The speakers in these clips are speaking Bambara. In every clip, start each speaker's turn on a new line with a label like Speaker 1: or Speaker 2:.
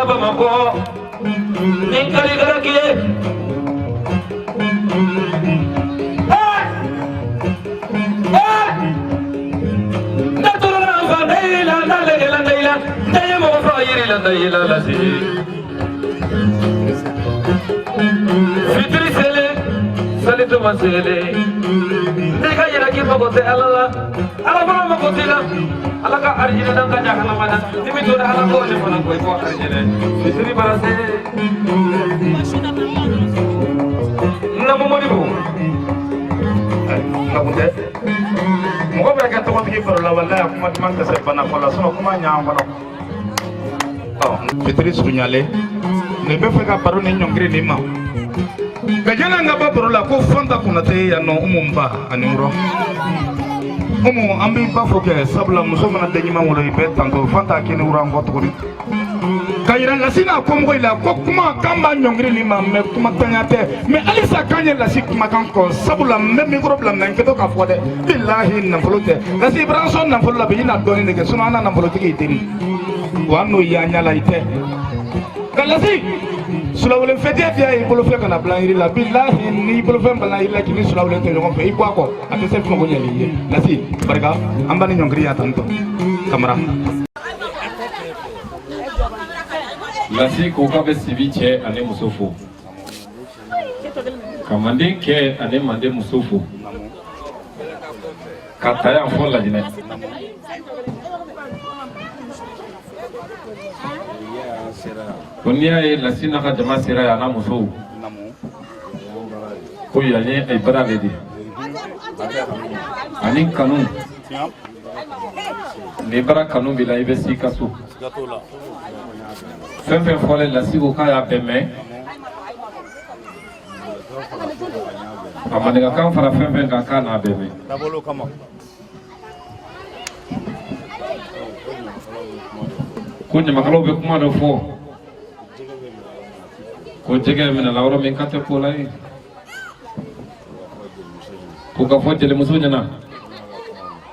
Speaker 1: taa Bamakɔ ni karikaraki ye. Ne tora n fa ndeyila n legela ndeyila n ye mɔgɔ fa yiri la ndeyila lasi. Fitiri selen, sali tuma selen, n'i ka yira k'i mago tɛ Ala la, Ala fana mago t'i la. Ala ka arijinɛ n'an ka jahanama na, ni min tora Ala k'o de fana ko i ko arijinɛ. Fitiri bara se. Namu Modibo.
Speaker 2: Nakun tɛ mɔgɔ bɛ kɛ tɔgɔtigi baro la, walayi a kuma duman tɛ se bana fɔ la, sinon kuma ɲ'an kɔnɔ. Ɔ fitiri surunyalen, nin bɛ fɛ ka baro ni ɲɔngiri nin ma nka yanni an ka bɔ baro la, ko Fanta Konate yan nɔ, Umu ba ani wurɔ Umu, an b'i ba fo kɛ, sabula muso mana den ɲuman wolo, i bɛ tanto. Fanta k'i ni wura an kɔ tuguni ka yira Lasi n'a kɔmɔgɔw la ko kuma kan b'a ɲɔngiri nin ma, mɛ kuma tanya tɛ, mɛ halisa k'an ye Lasi kumakan kɔ, sabula n bɛ mikoro bila minɛ n kɛtɔ k'a fɔ dɛ, bilahi nafolo tɛ Lasi, i b'an sɔn nafolo la bi, i na dɔɔnin de kɛ, sinon an na nafolotigi y'i teri wa an n'o y'an ɲɛ la i tɛ nka Lasi sulawelen fɛn diya i bolofɛn kana bila yiri la, bilahi n'i bolofɛn bila yiri la k'i ni sulawelen tɛ ɲɔgɔn fɛ, i bɔ a kɔ, a tɛ se fɛn ko ɲɛli ye. Lasi barika an ba ni ɲɔngiri y'a tantɔ Kamara.
Speaker 1: Lasi ko k'a bɛ Sibi cɛ ani muso fo, ka manden cɛ ani manden muso fo, ka ta yan fɔ Lajinɛ. Ko n'i y'a ye Lasi n'a ka jama sera yan n'a musow, ko yan ye a bara de ye ani kanu. Ni bara kanu b'i la, i bɛ s'i ka so. Fɛn fɛn fɔlen, Lasi ko k'a y'a bɛɛ mɛn, a maninkakan fara fɛn fɛn kan, k'a n'a bɛɛ mɛn. Ko ɲamakalaw bɛ kuma dɔ fɔ ko jɛgɛ minɛla yɔrɔ min k'a tɛ ko la ye, ko ka fɔ jelimuso ɲɛna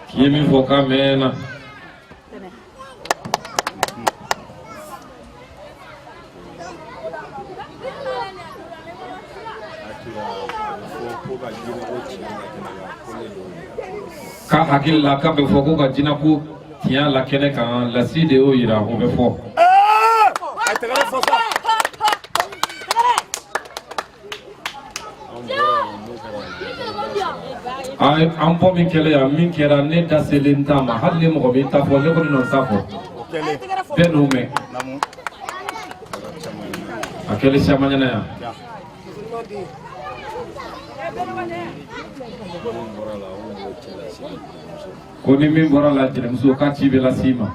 Speaker 1: k'i ye min fɔ k'a mɛnna. K'a hakili la k'a bɛ fɔ ko ka jinɛko tiɲɛ la kɛnɛ kan, Lasi de y'o yira, o bɛ fɔ. An bɔ min kɛlen yan, min kɛra ne da selen t'a ma, hali ni mɔgɔ m'i ta fɔ, ne kɔni n'o ta fɔ bɛɛ n'o mɛn, a kɛlen caman ɲɛna yan. Ko ni min bɔra la, jelimuso k'a ci bɛ las'i ma.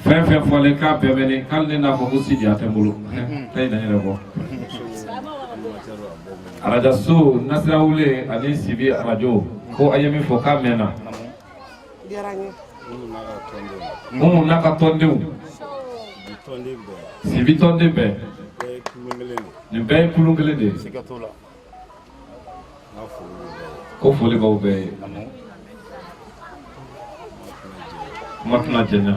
Speaker 1: Fɛn fɛn fɔlen k'a bɛɛ mɛnni, k'ale ne n'a fɔ ko Sidiya tɛ n bolo, ta in na yɛrɛ bɔ arajaso Nasirawulen ani Sibi arajo, ko a ye min fɔ k'a mɛnna. Umu n'a ka tɔndenw, Sibi tɔnden bɛɛ, nin bɛɛ ye kulun kelen de ye. Ko foli b'aw bɛɛ ye, kuma tɛna janya.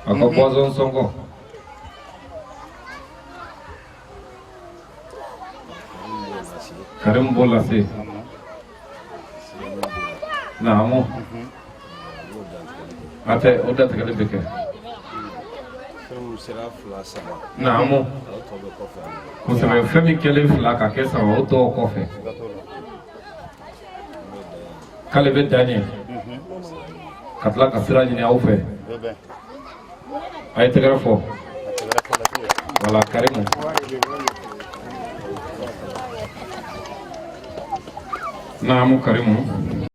Speaker 1: A ka boisson sɔngɔ, Karim b'o lase. Naamu, a tɛ o dantigɛli bɛ kɛ. Naamu, kosɛbɛ. Fɛn min kɛlen fila ka kɛ saba, o tɔw kɔfɛ k'ale bɛ dan ɲɛ ka tila ka sira ɲini aw fɛ. A ye tɛgɛrɛ fɔ. Wala Karimu. Naamu Karimu.